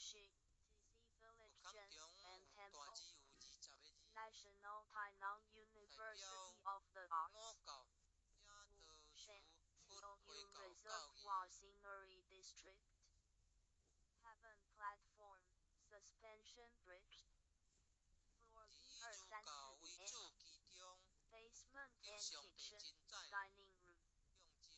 Wuxi, Tusi 佛 Village 龛 Gems 中 and 有大 Temple, 字有20个字， National Tainan 代 University 表 of the 五 Arts, 教也道 Wu Shan 慈佛 Tiu 回 Yu 教教 Reservoir 义。 Scenery District, Heaven Platform, Suspension Bridge, Floor 伫一伊二三主教四五为 N, 主其中， Basement 景 and 上帝 Kitchen, 真